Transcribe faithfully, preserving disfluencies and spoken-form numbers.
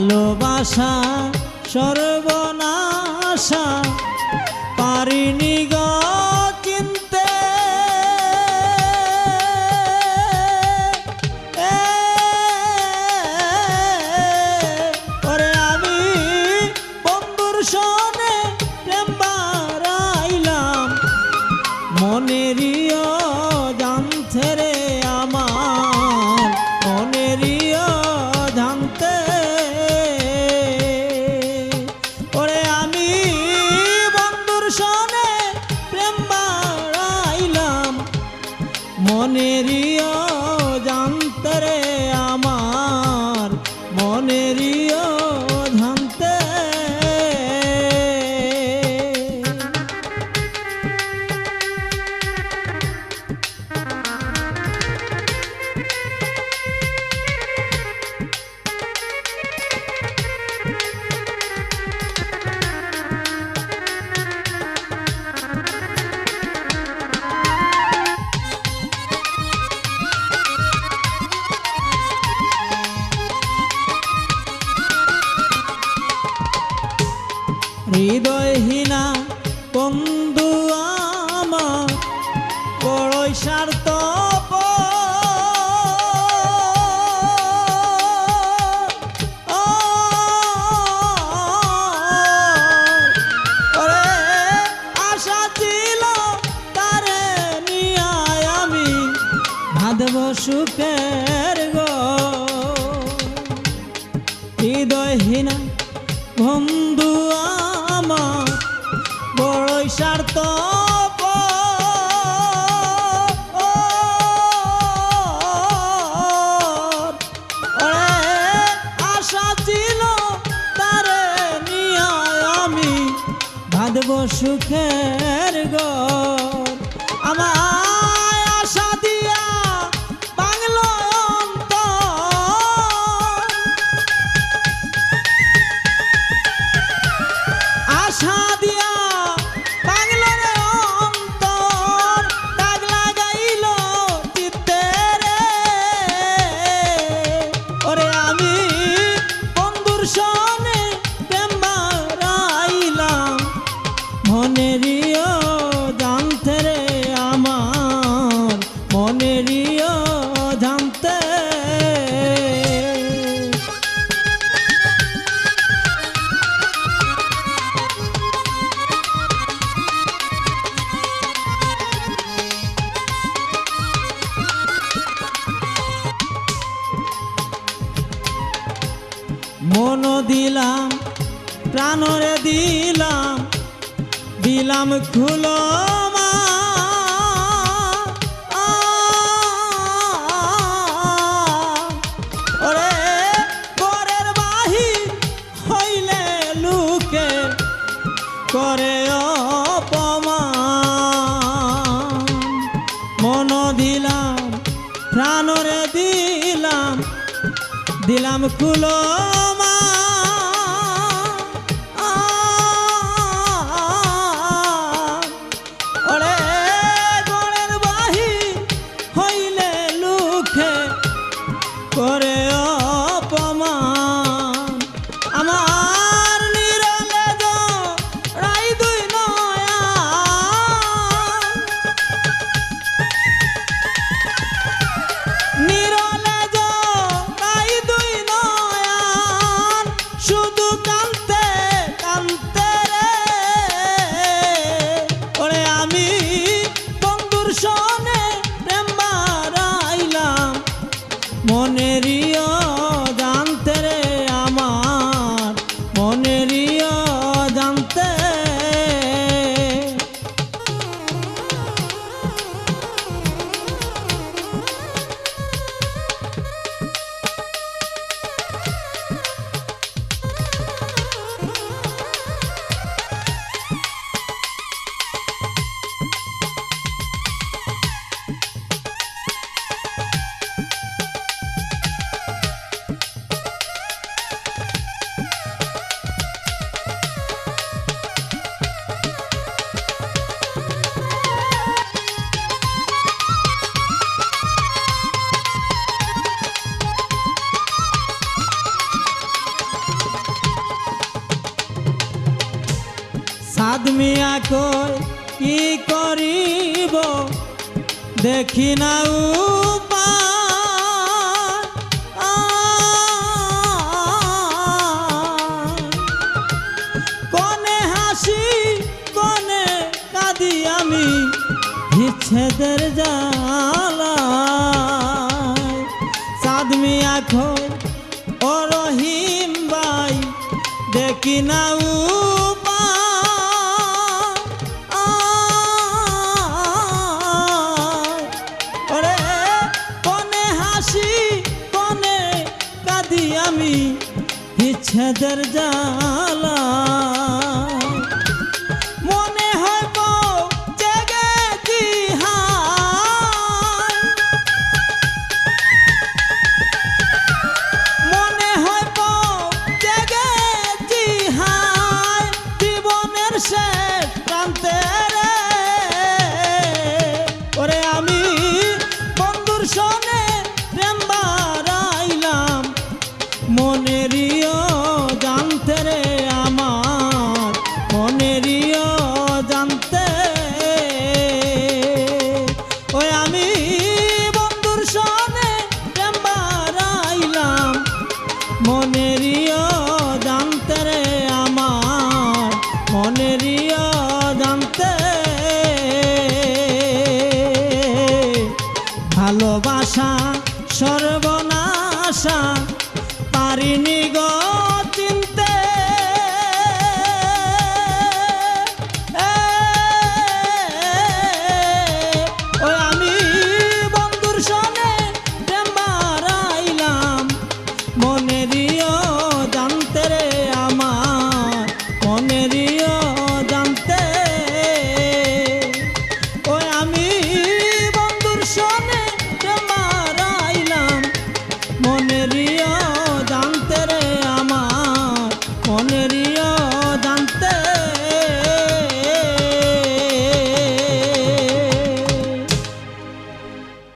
ভালোবাসা সর্বনাশা পারিনি গো চিনতে। এ, ওরে আমি বন্ধুর সনে প্রেম বাড়াইলাম, মনেরিও জানতে রে আমার, মনেরিও জানতে। ওরে আমি বন্ধুর সনে প্রেম বাড়াইলাম, মনেরিও জানতে রে আমার, মনেরিও জানতে। হৃদয়হীনা বন্ধু আমার বড়ই স্বার্থপর। ও, ওরে, আশা ছিল তারে নিয়া আমি বাঁধব সুখের ঘর। হৃদয়হীনা বন্ধু আমার বড়ই স্বার্থপর। ওরে আশা ছিল তারে নিয়া আমি বাঁধব সুখের ঘর। আমায় আশা দিয়া ভাঙলো অন্তর। আশা দিয়া ভাঙলো রে অন্তর, দাগ লাগাইলো চিত্তে রে। ওরে আমি বন্ধুর সনে প্রেম বাড়াইলাম, মনেরিও জানতে রে আমার, মনেরিও জানতে। মন দিলাম, প্রাণরে দিলাম, দিলাম খুলো মা। ওরে ঘরের বাহির হইলে লোকে করে অপমান। মন দিলাম, প্রাণরে দিলাম, দিলাম খুলো মা। ওরে ঘরের বাহির হইলে লোকে করে অপমান। আমার নিরলে জড়াই দুই নয়ন, নিরলে জড়াই দুই নয়ন। মিয়া কই কি করিব, দেখি না উপায়। কনে হাসি, কনে কাঁদি আমি বিচ্ছেদের জ্বালায়। চাঁদ মিয়া কই, ও রহিম ভাই, দেখি না উপায়। ওরে, কনে হাসি, কনে কাঁদি আমি বিচ্ছেদের জ্বালা। মনে হয় বউ জেগে জিহায়, মনে হয় বউ জেগে জিহায়, জীবনের শেষ প্রান্তে রে। ওরে আমি বন্ধুর সনে প্রেম বাড়াইলাম, মনেরিও জানতে রে আমার, মনেরিও জানতে। ওই আমি বন্ধুর সনে প্রেম বাড়াইলাম, মনেরিও জানতে রে আমার, মনেরিও জানতে। ভালোবাসা সর্বনাশা পারিনি গো।